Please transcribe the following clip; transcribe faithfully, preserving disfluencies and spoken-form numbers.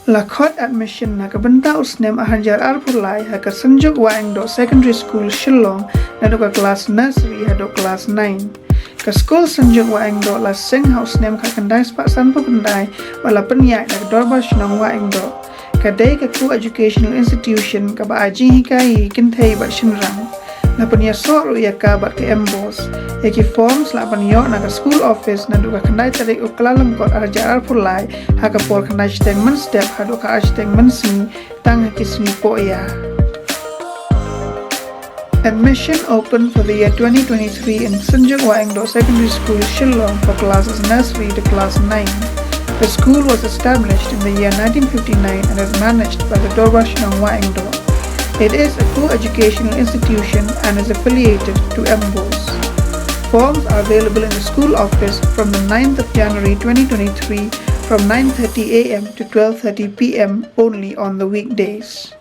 La khot admission na ka bynta u snem ar hajar arphew lai ha ka Synjuk Wahingdoh Secondary School Shillong naduh ka klas nursery haduh klas nine. Ka skul Synjuk Wahingdoh la seng ha u snem khatkhyndai spah sanphew khyndai bad la pynïaid da ka Dorbar Shnong Wahingdoh. Ka dei ka co-educational institution kaba ai jinghikai ïa ki kynthei bad shynrang. La pynïasoh ruh ïa ka bad ka MBOSE. Ïa ki forms lah ban ïoh na ka school office naduh ka khyndai tarik u Kyllalyngkot ar hajar arphew lai ha ka por khyndai shiteng mynstep haduh ka ar shiteng mynsngi tang ha ki sngi pohïa. Admission open for the year twenty twenty-three in Synjuk Wahingdoh Secondary School, Shillong for classes nursery to class nine. The school was established in the year nineteen fifty-nine and is managed by the Dorbar Shnong Wahingdoh. It is a co-educational institution and is affiliated to MBOSE. Forms are available in the school office from the ninth of January twenty twenty-three from nine thirty a m to twelve thirty p m only on the weekdays.